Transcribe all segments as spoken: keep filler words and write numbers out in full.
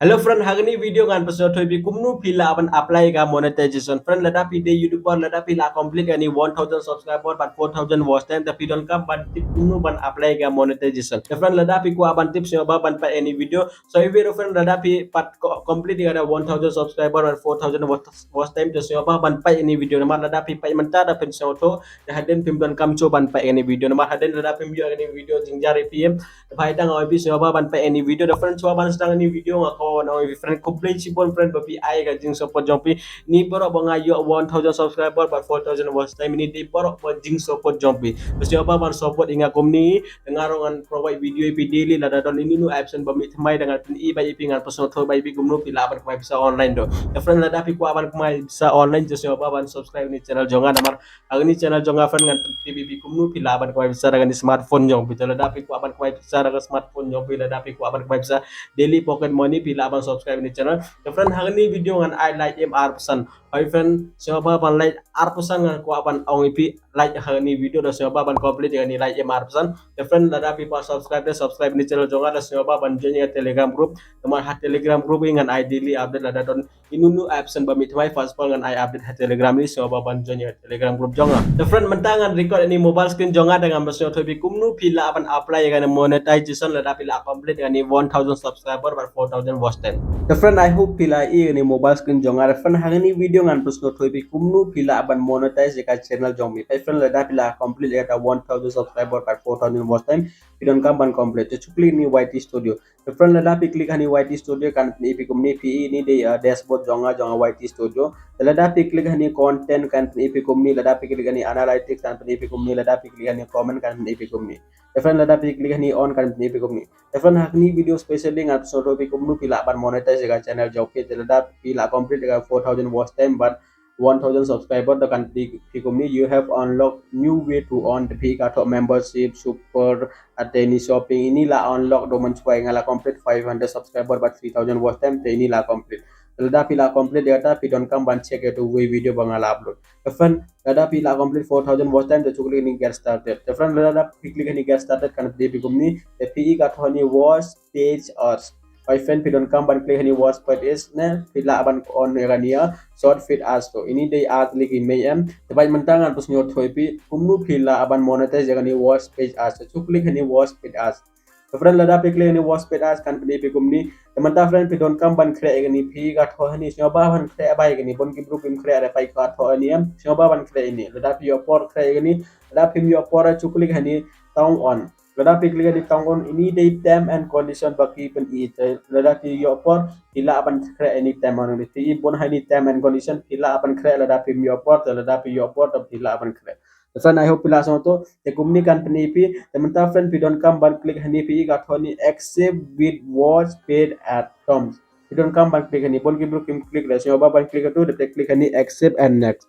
Hello friend, ha kane ka video ngan pynsngewthuh ïa phi kumno phi lah ban apply ïa ka monetization. Friend, lada phi dei YouTuber, lada phi lah complete ïa kane one thousand subscriber bad four thousand watch time, te phi donkam ban tip kumno ban apply ïa ka monetization. Te friend, lada phi kwah ban tip, sngewbha ban peit ïa kane ka video. So, ïa phi ruh friend, lada phi pat ko-, complete ïa ka one thousand subscriber bad four thousand watch, watch time, te sngewbha ban peit ïa kane ka video. Namar lada phi peit mynta, da phin sngewthuh, te hadien phim donkam shuh ban peit ïa kane ka video. Namar hadien lada phim ïoh ïa kane ka video jynjar ïa phi em, te phi tang ïa phi, sngewbha ban peit ïa kane ka video. Da friend, shuwa ban sdang ïa kane ka video, nga kwah ban ong ïa phi friend, khublei shibun friend ba phi ai ïa ka jingsupport jong phi. Kine baroh ba nga ïoh one thousand subscriber bad four thousand watch time, kine dei baroh ba jingsupport jong phi. Te sngewbha ban support ïa nga kumne, te nga ruh ngan provide video ïa phi daily, lada don ïano ïano app shen ba mih thymmai, da ngan pyni beit ïa phi, ngan pynsngewthuh beit ïa phi kumno phi lah ban kamai pisa online ruh. Te friend, lada phi kwah ban kamai pisa online, te sngewbha ban subscribe ïa kane ka channel jong nga, namar ha kane ka channel jong nga friend, ngan pyntip ïa phi kumno phi lah ban kamai pisa da kane ka smartphone jong phi. Te lada phi kwah ban kamai pisa da kane ka smartphone jong phi, lada phi kwah ban kamai pisa daily pocket money, phi lah ban subscribe ïa kane ka channel. Te friend, ha kane ka video ngan ai like em ar percent. Hooid friend, sngewbha ban like ar percent, ngan kwah ban ong ïa phi like ha kane ka video, da sngewbha ban complete ïa kane like em ar percent. Te friend, lada phi pat subscribe, te subscribe ïa kane ka channel jong nga, da sngewbha ban join ïa ka Telegram group. Namar ha Telegram group hi ngan ai daily update lada don ïano ïano app shen ba mih thymmai, first of all ngan ai update ha Telegram hi, sngewbha ban join ïa ka Telegram group jong nga. Te friend, mynta ngan record ïa kane ka mobile screen jong nga, da ngan pynsngewthuh ïa phi kumno phi lah ban apply ïa kane ka monetization lada phi lah complete ïa kane ka one thousand subscriber bad four thousand watch time. Te friend, I hope phi lah ïohi ïa kane ka mobile screen jong nga. Te friend, ha kane ka video ngan pynsngewthuh ïa phi kumno phi lah ban monetize ïa ka channel jong phi. Te friend, lada phi lah complete ïa ka one thousand subscriber bad four thousand watch time, phi donkam ban complete. Te shu click ïa kane ka Y T Studio. Te friend, lada phi click ïa kane ka Y T Studio, kan pyni ïa phi kumne, phi ïohi ïa kane ka dei, uh, dashboard jong nga jong ka Y T Studio. Te lada phi click ïa kane ka content, kan pyni ïa phi kumne, lada phi click ïa kane ka analytics, kan pyni ïa phi kumne, lada phi click ïa kane ka comment, kan pyni ïa phi kumne. Te friend, lada phi click ïa kane ka on, kan pyni ïa phi kumne. Te friend, ha kane ka video specially ngan pynsngewthuh ïa phi kumno phi lah ban monetize ïa ka channel jong phi. Te lada phi lah complete ïa ka four thousand watch time bad one thousand subscriber, te kan pyni ïa phi kumne, "You have unlocked new way to earn." Te phi ïohi ka thoh membership, super, ate ïa kine shopping, ïa kine la unlock da u mynshuwa, nga la complete five hundred subscriber bad three thousand watch time, te ïa kine la complete. Te lada phi lah complete ïa kata, phi donkam ban check ïa uwei u video ba nga la upload. Te friend, lada phi lah complete four thousand watch time, te shu click ïa kane ka get started. Te friend, lada phi click ïa kane ka get started, kan pyni ïa phi kumne, te phi ïohi ka thoh ïa kane ka watch page ads. Hooid friend, phi donkam ban click ïa kane ka watch page ads ne, phi lah ban on ïa kane ka short feed ads ruh. Ïa kine dei ads lei ki mei em. Te mynta ngan pynsngewthuh ïa phi kumno phi lah ban monetize ïa kane ka watch page ads. Te shu click ïa kane ka watch page ads. Te friend, lada phi click ïa kane ka watch page ads, kan pyni ïa phi kumne. Te mynta friend, phi donkam ban khreh ïa kane, phi ïohi ka thoh ïa kane, sngewbha ban khreh bha ïa kane, bun ki briew kim khreh re, phi ïohi ka thoh ïa kane em, sngewbha ban khreh ïa kane. Lada phi ïoh por khreh ïa kane, lada phim ïoh por, shu click ïa kane ka turn on. Lada phi click ïa kane ka turn on, ïa kine dei term and condition ba ki pyni. Te lada phi ïoh por, phi lah ban khreh ïa kine term and condition. Phi ïohi bun ha kine term and condition, phi lah ban khreh lada phim ïoh por, te lada phi ïoh por, te phi lah ban khreh. Te friend, I hope phi la sngewthuh. Te kumne kan pyni ïa phi. Te mynta friend, phi donkam ban click ïa kane, phi ïohi ka thoh ïa kane accept with watch page ads terms. Phi donkam ban click ïa kane, bun ki briew kim click re, sngewbha ban click ïa katu, te click ïa kane accept and next.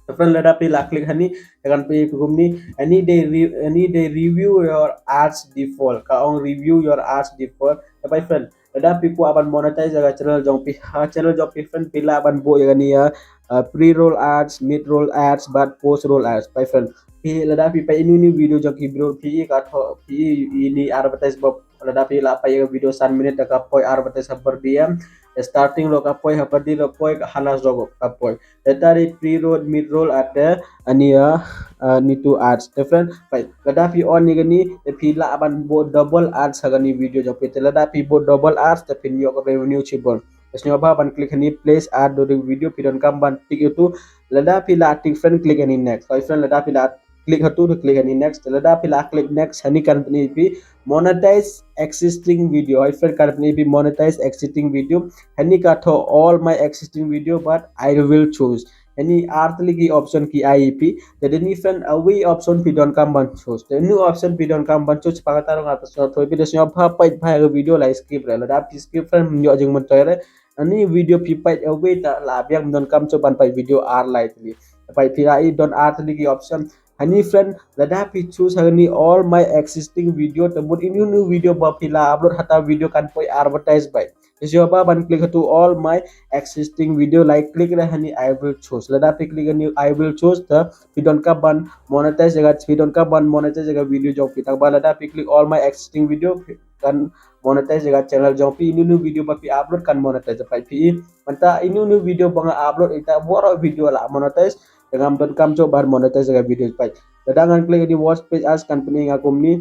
Te friend, lada phi lah click ïa kane, te kan pyni ïa phi kumne, ïa kine dei re-, ïa kine dei review your ads default. Ka ong review your ads default. Te bye friend, lada phi kwah ban monetize ïa ka channel jong phi, ha channel jong phi friend, phi lah ban buh ïa kane ïa, uh, pre-roll ads, mid-roll ads bad post-roll ads. Bye friend, phi lada phi peit ïa kine video jong ki briew, phi ïohi ka thoh, phi ïohi ïa kine advertise ba lada phi lah peit ïa ka video san minit, te ka poi advertise ha pyrdi em. Starting ruh ka poi, ha pyrdi ruh poi, ha last ruh ka poi. Te ïa kata dei pre-roll, mid-roll, ate ïa kine, uh, ïa kine tu ads. Te friend, peit, lada phi on ïa kane, te phi lah ban buh double ads ha kane ka video jong phi. Te lada phi buh double ads, te phin ïoh revenue shibun. Te sngewbha ban click ïa kane place ad during video, phi donkam ban tick ïa katu. Lada phi lah tick friend, click ïa kane next. Hooid friend, lada phi lah click ïa katu, te click ïa kane next. Te lada phi lah click next, ïa kane kan pyni ïa phi monetize existing video. Hooid friend, kan pyni ïa phi monetize existing video. Ïa kane ka thoh all my existing video, but I will choose. Ïa kine ar tylli ki option ki ai ïa phi. Te dei ïa kine friend, uwei u option phi donkam ban choose. Te ïa kine u option phi donkam ban choose, shaphang kata ruh nga pynsngewthuh ïa phi, te sngewbha peit bha ïa ka video, la skip re. Lada phi skip friend, ym ïoh jingmyntoi re. Ïa kane ka video phi peit uwei, te la biang, ym donkam shuh ban peit video ar lai tylli. Peit, phi la ïohi don ar tylli ki option. Ïa kine friend, lada phi choose ïa kane all my existing video, te mut ïa kino kino video ba phi la upload, ha kata ka video kan poi advertise bha. Te sngewbha ban click ïa katu all my existing video, la click re ïa kane I will choose. Lada phi click ïa kane I will choose, te phi donkam ban monetize ïa ka, phi donkam ban monetize ïa ka video jong phi. Tangba lada phi click all my existing video, kan monetize ïa ka channel jong phi, inu inu video ba phi upload kan monetize, peit phi. Mynta inu inu video ba nga upload, ita baroh video la monetize, te ngam donkam jong ban monetize ïa ka video, peit. Lada ngan click ïa ini watch page ads kan pyni ïa nga kumne.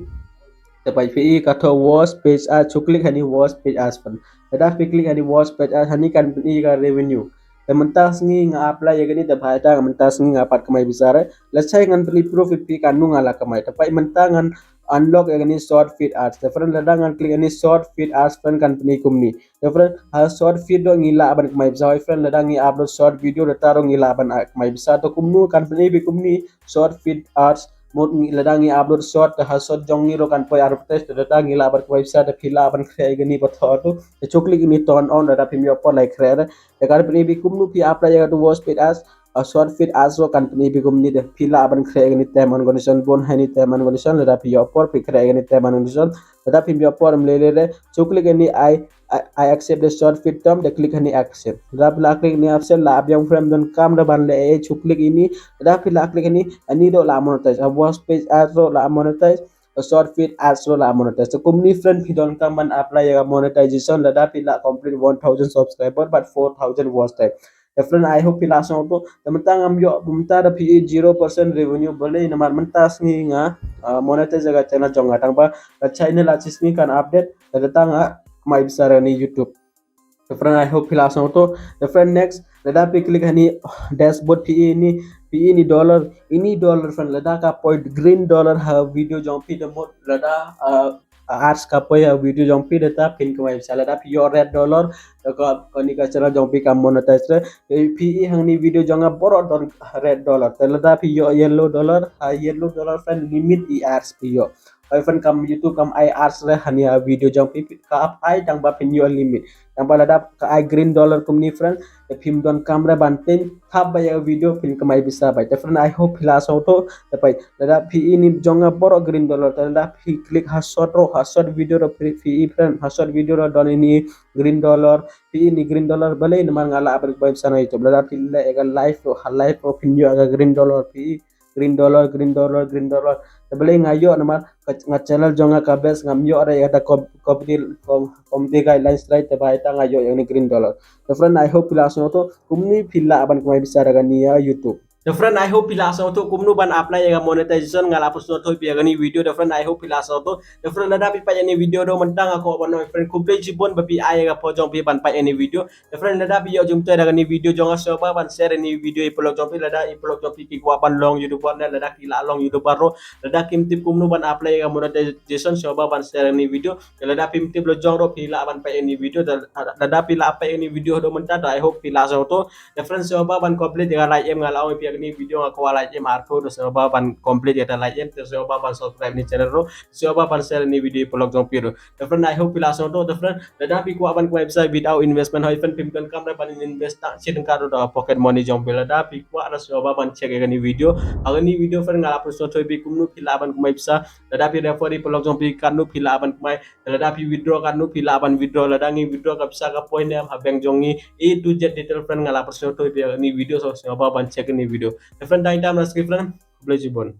Te peit phi, ka thoh watch page ads, shu click ïa ini watch page ads phin. Lada phi click ïa ini watch page ads, ïa ini kan pyni ïa ka revenue. Te mynta sngi nga apply ïa kane, te peit, mynta sngi nga pat kamai pisa re. Lashai ngan pyni proof ïa phi kano nga la kamai. Te peit mynta ngan unlock ïa kane short feed ads. Te friend, lada ngan click ïa ini short feed ads, friend, kan pyni kumne. Te friend, ha short feed ruh ngi lah ban kamai pisa, hooid friend, lada ngi upload short video, te ruh ngi lah ban, ah, kamai pisa. Te kumno kan pyni phi kumne, short feed ads, mut ngi, lada ngi upload short, te ha short jong ngi ruh kan poi advertise, te lada ngi lah ban kamai pisa, te phi lah ban khreh ïa kane ba thoh tu. Te shu click ïa ini turn on, lada phim ïoh por, la khreh re. Te kan pyni phi kumno phi apply ïa katu watch page ads, ah, short feed ads ruh kan pyni phi kumne, te phi lah ban khreh ïa kane term and condition, bun ha ini term and condition, lada phi ïoh por phi khreh ïa kane term and condition. Lada phim ïoh por, em lei lei re, shu click ïa ini I, I, I accept the short feed term, te click ïa ini accept. Lada phi la click ïa ini accept, la ap ïa u friend, donkam re ban leh ei ei, shu click ïa ini. Lada phi la click ïa ini, ïa ini ruh la monetize, ah, watch page ads ruh la monetize, ah, short feed ads ruh la monetize. Te kumne friend, phi donkam ban apply ïa ka monetization lada phi la complete one thousand subscriber bad four thousand watch time. Te friend, I hope phi la sngewthuh. Te mynta ngam ïoh, mynta da phi zero percent revenue, balei? Namar mynta sngi nga, ah, monetize ïa ka channel jong nga, tang ba ka channel la shi sngi kan update, te tang nga kamai pisa ïa kane YouTube. Te friend, I hope phi la sngewthuh. Te friend, next, lada phi click ïa ini dashboard, phi ïohi ini, phi ïohi ini dollar, ini dollar friend, lada ka poi green dollar ha video jong phi, te mut lada, ah, ads ka poi ha video jong phi, te phin kamai pisa. Lada phi ïoh red dollar, te ka, kane ka channel jong phi ka monetize re. Te phi ïohi hangne video jong nga baroh don red dollar. Te lada phi ïoh yellow dollar, ha yellow dollar friend limit ïa ads phi ïoh. Hooid friend, kam YouTube kam ai ads re hangne ha video jong phi, ka ap ai tang ba phin ïoh limit. Tang ba lada ka ai green dollar kumne friend, te phim donkam re ban teng, thap bha ïa video, phin kamai pisa bha. Te friend, I hope phi la sngewthuh. Te peit, lada phi ïohi ini jong nga baroh green dollar, te lada phi click ha short ruh, ha short video ruh phi, phi ïohi friend, ha short video ruh don ini green dollar, phi ïohi ini green dollar, balei? Namar nga lah ban kamai pisa na YouTube. Lada phi leh ïa ka live ruh, ha live ruh phin ïoh ïa ka green dollar, phi ïohi green dollar, green dollar, green dollar. Te balei nga ïoh? Namar ka, nga channel jong nga ka best, ngam ïoh re ïa kata com-, company, com-, company guidelines, right? Te ba ïa kata nga ïoh ïa kane green dollar. Te friend, I hope phi la sngewthuh kumno phi lah ban kamai pisa da kane ïa YouTube. Te friend, I hope phi la sngewthuh kumno ban apply ïa ka monetization, nga la pynsngewthuh ïa phi ha kane video. Te friend, I hope phi la sngewthuh. Te friend, lada phi peit ïa kane video haduh mynta, nga kwah ban ong ïa phi friend, khublei shibun ba phi ai ïa ka por jong phi ban peit ïa kane video. Te friend, lada phi ïoh jingmyntoi da kane video jong nga, sngewbha ban share ïa kane video ïa ki paralok jong phi, lada ki paralok jong phi ki kwah ban long YouTuber ne lada ki la long YouTuber ruh, lada kim tip kumno ban apply ïa ka monetization, sngewbha ban share ïa kane video. Te lada phim tip la jong ruh phi lah ban peit ïa kane video, te lada phi la peit ïa kane video haduh mynta, te I hope phi la sngewthuh. Te friend, sngewbha ban complete ïa ka like em, nga la ong ïa phi ha kane video nga kwah like em arphew, te sngewbha ban complete ïa ka like em, te sngewbha ban subscribe ïa kane channel ruh, sngewbha ban share ïa kane video ïa ki paralok jong phi ruh. Te friend, I hope phi la sngewthuh. Te friend, lada phi kwah ban kamai pisa without investment, hooid friend, phim donkam re ban invest tang shit tyngka ruh da pocket money jong phi. Lada phi kwah, te sngewbha ban check ïa kane video. Ha kane video friend, nga la pynsngewthuh ïa phi kumno phi lah ban kamai pisa. Lada phi refer ïa ki paralok jong phi, katno phi lah ban kamai. Te lada phi withdraw, katno phi lah ban withdraw. Lada ngi withdraw, ka pisa ka poi ne em ha bank jong ngi, A to Z detail friend, nga la pynsngewthuh ïa phi ha kane video, so sngewbha ban check ïa kane video. Te friend, tang ita mynta, friend, khublei shibun.